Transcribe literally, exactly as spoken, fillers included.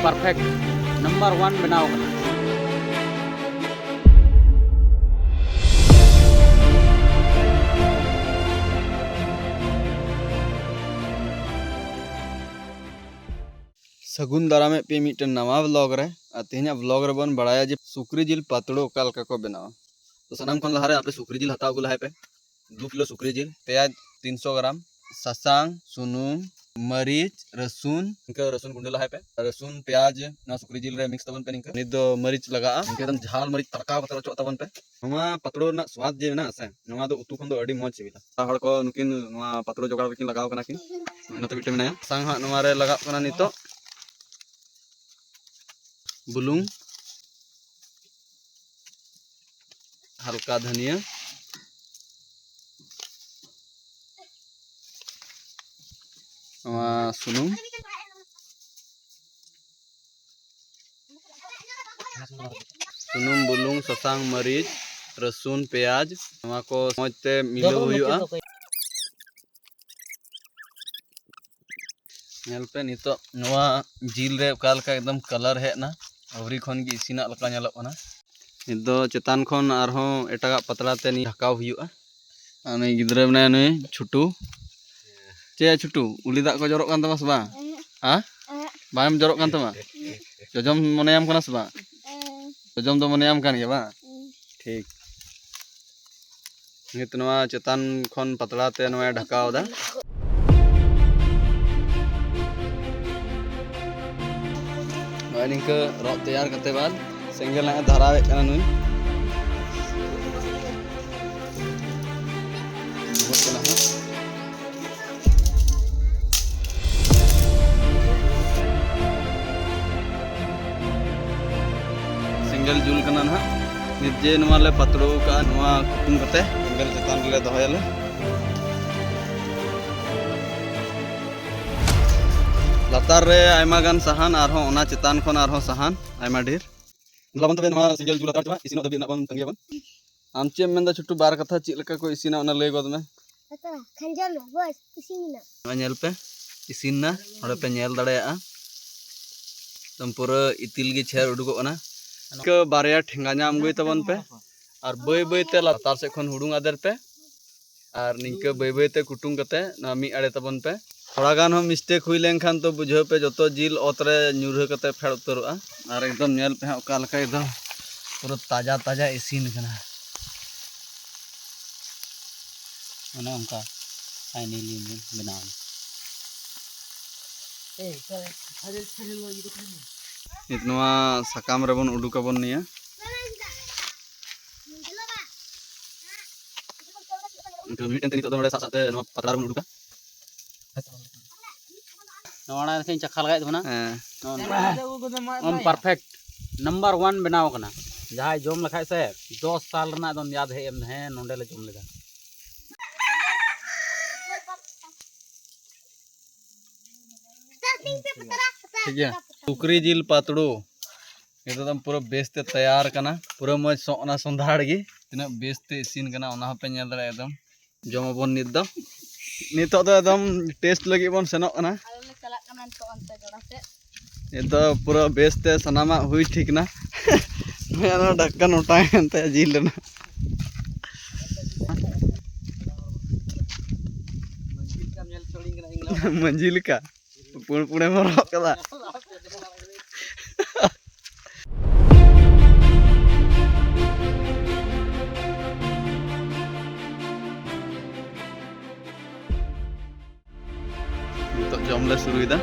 Perfect number one ᱵᱮᱱᱟᱣ ᱠᱟᱱᱟ᱾ ᱥᱟᱹᱜᱩᱱ ᱫᱟᱨᱟᱢᱮᱫ ᱯᱮ ᱢᱤᱫᱴᱮᱱ ᱱᱟᱣᱟ ᱵᱞᱚᱜ ᱨᱮ᱾ ᱟᱨ ᱛᱮᱦᱮᱧᱟᱜ ᱵᱞᱚᱜ ᱨᱮᱵᱚᱱ ᱵᱟᱲᱟᱭᱟ ᱡᱮ ᱥᱩᱠᱨᱤ ᱡᱤᱞ ᱯᱟᱛᱲᱳ ᱚᱠᱟ ᱞᱮᱠᱟ ᱠᱚ ᱵᱮᱱᱟᱣᱟ᱾ ᱛᱚ ᱥᱟᱱᱟᱢ ᱠᱷᱚᱱ ᱞᱟᱦᱟᱨᱮ ᱟᱯᱮ ᱥᱩᱠᱨᱤ ᱡᱤᱞ ᱦᱟᱛᱟᱣ ᱟᱹᱜᱩ ᱞᱟᱦᱟᱭ ᱯᱮ᱾ ᱫᱩ ᱠᱤᱞᱳ ᱥᱩᱠᱨᱤ ᱡᱤᱞ, ᱯᱮᱸᱭᱟᱡᱽ ᱛᱤᱱᱥᱚ ᱜᱨᱟᱢ, ᱥᱟᱥᱟᱝ, ᱥᱩᱱᱩᱢ, ᱢᱟᱹᱨᱤᱪ, ᱨᱟᱹᱥᱩᱱ, ᱤᱱᱠᱟᱹ ᱨᱟᱹᱥᱩᱱ ᱜᱩᱸᱰᱟᱹ ᱞᱟᱦᱟᱭ ᱯᱮ᱾ ᱨᱟᱹᱥᱩᱱ, ᱯᱮᱸᱭᱟᱡᱽ ᱱᱚᱣᱟ ᱥᱩᱠᱨᱤ ᱡᱤᱞ ᱨᱮ ᱢᱤᱠᱥ ᱛᱟᱵᱚᱱ ᱯᱮ᱾ ᱱᱤᱝᱠᱟᱹ ᱱᱤᱛ ᱫᱚ ᱢᱟᱹᱨᱤᱪ ᱞᱟᱜᱟᱜᱼᱟ, ᱱᱤᱝᱠᱟᱹ ᱮᱠᱫᱚᱢ ᱡᱷᱟᱞ ᱢᱟᱹᱨᱤᱪ ᱛᱟᱲᱠᱟᱣ ᱠᱟᱛᱮ ᱚᱪᱚᱜ ᱛᱟᱵᱚᱱ ᱯᱮ᱾ ᱱᱚᱣᱟ ᱯᱟᱛᱲᱳ ᱨᱮᱱᱟᱜ ᱥᱣᱟᱫ ᱡᱮ ᱢᱮᱱᱟᱜᱼᱟ ᱥᱮ, ᱱᱚᱣᱟ ᱫᱚ ᱩᱛᱩ ᱠᱷᱚᱱ ᱫᱚ ᱟᱹᱰᱤ ᱢᱚᱡᱽ ᱥᱤᱵᱤᱞᱟ᱾ ᱦᱚᱲ ᱠᱚ ᱱᱩᱠᱤᱱ ᱱᱚᱣᱟ ᱯᱟᱛᱲᱳ ᱡᱚᱜᱟᱲ ᱨᱮᱠᱤᱱ ᱞᱟᱜᱟᱣ ᱠᱟᱱᱟ ᱠᱤᱱ᱾ ᱱᱚᱛᱮ ᱢᱤᱫᱴᱮᱱ ᱢᱮᱱᱟᱭᱟ᱾ ᱥᱟᱝ ᱦᱟᱸᱜ ᱱᱚᱣᱟ ᱨᱮ ᱞᱟᱜᱟᱜ ᱠᱟᱱᱟ ᱱᱤᱛᱚᱜ ᱵᱩᱞᱩᱝ, ᱦᱟᱞᱠᱟ ᱫᱷᱟᱹᱱᱤᱭᱟᱹ, ᱱᱚᱣᱟ ᱥᱩᱱᱩᱢ, ᱥᱩᱱᱩᱢ, ᱵᱩᱞᱩᱝ, ᱥᱟᱥᱟᱝ, ᱢᱟᱹᱨᱤᱪ, ᱨᱟᱹᱥᱩᱱ, ᱯᱮᱸᱭᱟᱡᱽ, ᱱᱚᱣᱟ ᱠᱚ ᱢᱚᱡᱽ ᱛᱮ ᱢᱤᱞᱟᱹᱣ ᱦᱩᱭᱩᱜᱼᱟ᱾ ᱧᱮᱞ ᱯᱮ ᱱᱤᱛᱚᱜ ᱱᱚᱣᱟ ᱡᱤᱞ ᱨᱮ ᱚᱠᱟ ᱞᱮᱠᱟ ᱮᱠᱫᱚᱢ ᱠᱟᱞᱟᱨ ᱦᱮᱡ ᱮᱱᱟ, ᱟᱹᱣᱨᱤ ᱠᱷᱚᱱ ᱜᱮ ᱤᱥᱤᱱᱟᱜ ᱞᱮᱠᱟ ᱧᱮᱞᱚᱜ ᱠᱟᱱᱟ᱾ ᱱᱤᱛ ᱫᱚ ᱪᱮᱛᱟᱱ ᱠᱷᱚᱱ ᱟᱨᱦᱚᱸ ᱮᱴᱟᱜᱟᱜ ᱯᱟᱛᱲᱟ ᱛᱮ ᱱᱤᱭᱟᱹ ᱰᱷᱟᱠᱟᱣ ᱦᱩᱭᱩᱜᱼᱟ᱾ ᱟᱨ ᱱᱩᱭ ᱜᱤᱫᱽᱨᱟᱹ ᱢᱮᱱᱟᱭᱟ ᱱᱩᱭ ᱪᱷᱩᱴᱩ᱾ ᱪᱮᱫ ᱭᱟ ᱪᱷᱩᱴᱩ, ᱩᱞᱤ ᱫᱟᱜ ᱠᱚ ᱡᱚᱨᱚᱜ ᱠᱟᱱ ᱛᱟᱢᱟ ᱥᱮ ᱵᱟᱝ? ᱦᱮᱸ? ᱵᱟᱝ ᱡᱚᱨᱚᱜ ᱠᱟᱱ ᱛᱟᱢᱟ? ᱡᱚᱡᱚᱢ ᱢᱚᱱᱮᱭᱟᱢ ᱠᱟᱱᱟ ᱥᱮ ᱵᱟᱝ? ᱡᱚᱡᱚᱢ ᱫᱚ ᱢᱚᱱᱮᱭᱟᱢ ᱠᱟᱱ ᱜᱮᱭᱟ ᱵᱟᱝ? ᱴᱷᱤᱠ᱾ ᱱᱤᱛ ᱱᱚᱣᱟ ᱪᱮᱛᱟᱱ ᱠᱷᱚᱱ ᱯᱟᱛᱲᱟ ᱛᱮ ᱱᱚᱣᱟᱭ ᱰᱷᱟᱠᱟᱣ ᱮᱫᱟ᱾ ᱱᱚᱜᱼᱚᱭ ᱱᱤᱝᱠᱟᱹ ᱨᱚᱸᱫ ᱛᱮᱭᱟᱨ ᱠᱟᱛᱮ ᱵᱟᱫ ᱥᱮᱸᱜᱮᱞ ᱦᱟᱸᱜ ᱮ ᱫᱷᱟᱨᱟᱣᱮᱫ ᱠᱟᱱᱟ ᱱᱩᱭ᱾ ᱫᱷᱩᱣᱟᱹᱜ ᱠᱟᱱᱟ ᱦᱟᱸᱜ᱾ ᱥᱮᱸᱜᱮᱞ ᱡᱩᱞ ᱠᱟᱱᱟ ᱱᱟᱦᱟᱜ᱾ ᱱᱤᱛ ᱡᱮ ᱱᱚᱣᱟ ᱞᱮ ᱯᱟᱛᱲᱟᱹᱣ ᱠᱟᱜᱼᱟ, ᱱᱚᱣᱟ ᱠᱩᱴᱩᱢ ᱠᱟᱛᱮ ᱥᱮᱸᱜᱮᱞ ᱪᱮᱛᱟᱱ ᱨᱮᱞᱮ ᱫᱚᱦᱚᱭᱟᱞᱮ᱾ ᱞᱟᱛᱟᱨ ᱨᱮ ᱟᱭᱢᱟ ᱜᱟᱱ ᱥᱟᱦᱟᱱ, ᱟᱨᱦᱚᱸ ᱚᱱᱟ ᱪᱮᱛᱟᱱ ᱠᱷᱚᱱ ᱟᱨᱦᱚᱸ ᱥᱟᱦᱟᱱ ᱟᱭᱢᱟ ᱰᱷᱮᱨ᱾ ᱞᱟᱵᱚᱱ ᱛᱚᱵᱮ ᱱᱚᱣᱟ ᱥᱮᱸᱜᱮᱞ ᱡᱩᱞ ᱦᱟᱛᱟᱲ ᱪᱟᱵᱟᱜ, ᱤᱥᱤᱱᱚᱜ ᱫᱷᱟᱹᱵᱤᱡ ᱨᱮᱱᱟᱜ ᱵᱚᱱ ᱛᱟᱺᱜᱤᱭᱟᱵᱚᱱ᱾ ᱟᱢ ᱪᱮᱫ ᱮᱢ ᱢᱮᱱᱫᱟ ᱪᱷᱩᱴᱩ, ᱵᱟᱨ ᱠᱟᱛᱷᱟ ᱪᱮᱫ ᱞᱮᱠᱟ ᱠᱚ ᱤᱥᱤᱱᱟ ᱚᱱᱟ ᱞᱟᱹᱭ ᱜᱚᱫ ᱢᱮ᱾ ᱯᱟᱛᱲᱟ ᱠᱷᱟᱸᱡᱚ ᱢᱮ, ᱵᱚᱥ, ᱤᱥᱤᱱ ᱮᱱᱟ᱾ ᱱᱚᱣᱟ ᱧᱮᱞ ᱯᱮ, ᱤᱥᱤᱱ ᱮᱱᱟ, ᱱᱚᱰᱮ ᱯᱮ ᱧᱮᱞ ᱫᱟᱲᱮᱭᱟᱜᱼᱟ᱾ ᱯᱩᱨᱟᱹ ᱤᱛᱤᱞ ᱜᱮ ᱪᱷᱮᱨ ᱩᱰᱩᱠᱚᱜ ᱠᱟᱱᱟ᱾ ᱱᱤᱝᱠᱟᱹ ᱵᱟᱨᱭᱟ ᱴᱷᱮᱸᱜᱟ ᱧᱟᱢ ᱟᱹᱜᱩᱭ ᱛᱟᱵᱚᱱ ᱯᱮ ᱟᱨ ᱵᱟᱹᱭ ᱵᱟᱹᱭ ᱛᱮ ᱞᱟᱛᱟᱨ ᱥᱮᱫ ᱠᱷᱚᱱ ᱦᱩᱲᱩᱝ ᱟᱫᱮᱨ ᱯᱮ᱾ ᱟᱨ ᱱᱤᱝᱠᱟᱹ ᱵᱟᱹᱭ ᱵᱟᱹᱭ ᱛᱮ ᱠᱩᱴᱩᱝ ᱠᱟᱛᱮ ᱱᱚᱣᱟ ᱢᱤᱫ ᱟᱲᱮ ᱛᱟᱵᱚᱱ ᱯᱮ᱾ ᱛᱷᱚᱲᱟ ᱜᱟᱱ ᱦᱚᱸ ᱢᱤᱥᱴᱮᱠ ᱦᱩᱭ ᱞᱮᱱᱠᱷᱟᱱ ᱛᱚ ᱵᱩᱡᱷᱟᱹᱣ ᱯᱮ, ᱡᱚᱛᱚ ᱡᱤᱞ ᱚᱛ ᱨᱮ ᱧᱩᱨᱦᱟᱹ ᱠᱟᱛᱮ ᱯᱷᱮᱰ ᱩᱛᱟᱹᱨᱚᱜᱼᱟ᱾ ᱟᱨ ᱮᱠᱫᱚᱢ ᱧᱮᱞ ᱯᱮ ᱦᱟᱸᱜ ᱚᱠᱟ ᱞᱮᱠᱟ ᱮᱠᱫᱚᱢ ᱯᱩᱨᱟᱹ ᱛᱟᱡᱟ ᱛᱟᱡᱟ ᱤᱥᱤᱱ ᱠᱟᱱᱟ᱾ ᱚᱱᱮ ᱚᱱᱠᱟ ᱯᱷᱟᱭᱱᱮᱞᱤ ᱵᱮᱱᱟᱣ ᱮᱱᱟ᱾ ᱱᱤᱛ ᱱᱚᱣᱟ ᱥᱟᱠᱟᱢ ᱨᱮᱵᱚᱱ ᱩᱰᱩᱠᱟᱵᱚᱱ ᱱᱤᱭᱟᱹ᱾ ᱢᱤᱫᱴᱮᱱ ᱛᱮ ᱱᱤᱛᱚᱜ ᱫᱚ ᱱᱚᱰᱮ ᱥᱟᱵ ᱥᱟᱵ ᱛᱮ ᱱᱚᱣᱟ ᱯᱟᱛᱲᱟ ᱨᱮᱵᱚᱱ ᱩᱰᱩᱠᱟ᱾ ᱱᱚᱣᱟ ᱟᱲᱟᱜ ᱞᱮᱠᱷᱟᱧ ᱪᱟᱠᱷᱟ ᱞᱟᱜᱟᱭᱮᱫ ᱛᱟᱵᱚᱱᱟ᱾ ᱦᱮᱸ᱾ ᱱᱚᱜᱼᱚ ᱱᱚᱝᱠᱟ᱾ ᱮᱠᱫᱚᱢ ᱯᱟᱨᱯᱷᱮᱠᱴ ᱱᱟᱢᱵᱟᱨ ᱚᱣᱟᱱ ᱵᱮᱱᱟᱣ ᱠᱟᱱᱟ᱾ ᱡᱟᱦᱟᱸᱭ ᱡᱚᱢ ᱞᱮᱠᱷᱟᱡ ᱥᱮ ᱫᱚᱥ ᱥᱟᱞ ᱨᱮᱱᱟᱜ ᱫᱚᱢ ᱭᱟᱫ ᱦᱮᱡ ᱮᱢ, ᱦᱮᱸ, ᱱᱚᱸᱰᱮ ᱞᱮ ᱡᱚᱢ ᱞᱮᱫᱟ᱾ ᱴᱷᱤᱠ ᱜᱮᱭᱟ᱾ ᱥᱩᱠᱨᱤ ᱡᱤᱞ ᱯᱟᱛᱲᱳ ᱱᱤᱛᱚᱜ ᱫᱚ ᱯᱩᱨᱟᱹ ᱵᱮᱥ ᱛᱮ ᱛᱮᱭᱟᱨ ᱠᱟᱱᱟ᱾ ᱯᱩᱨᱟᱹ ᱢᱚᱡᱽ ᱥᱚᱜ ᱱᱟ ᱥᱚᱸᱫᱷᱟᱲ ᱜᱮ᱾ ᱛᱤᱱᱟᱹᱜ ᱵᱮᱥ ᱛᱮ ᱤᱥᱤᱱ ᱠᱟᱱᱟ ᱚᱱᱟ ᱦᱚᱸᱯᱮ ᱧᱮᱞ ᱫᱟᱲᱮᱭᱟᱜᱼᱟ᱾ ᱮᱠᱫᱚᱢ ᱡᱚᱢ ᱟᱵᱚᱱ ᱱᱤᱛ ᱫᱚ᱾ ᱱᱤᱛᱚᱜ ᱫᱚ ᱮᱠᱫᱚᱢ ᱴᱮᱥᱴ ᱞᱟᱹᱜᱤᱫ ᱵᱚᱱ ᱥᱮᱱᱚᱜ ᱠᱟᱱᱟ᱾ ᱟᱞᱮ ᱞᱮ ᱪᱟᱞᱟᱜ ᱠᱟᱱᱟ ᱱᱤᱛᱚᱜ ᱚᱱᱛᱮ ᱜᱟᱰᱟ ᱥᱮᱫ᱾ ᱱᱤᱛᱚᱜ ᱯᱩᱨᱟᱹ ᱵᱮᱥ ᱛᱮ ᱥᱟᱱᱟᱢᱟᱜ ᱦᱩᱭ ᱴᱷᱤᱠ ᱱᱟ᱾ ᱱᱚᱣᱟ ᱰᱷᱟᱠᱠᱟᱱ ᱚᱴᱟᱝ ᱮᱱ ᱛᱟᱭᱟ ᱡᱤᱞ ᱨᱮᱱᱟᱜ᱾ ᱢᱟᱹᱡᱷᱤ ᱞᱮᱠᱟ ᱯᱩᱲ ᱯᱩᱲᱮᱢ ᱦᱚᱨᱚᱜ ᱠᱟᱫᱟ᱾ ᱱᱤᱛᱚᱜ ᱡᱚᱢ ᱞᱮ ᱥᱩᱨᱩᱭᱮᱫᱟ᱾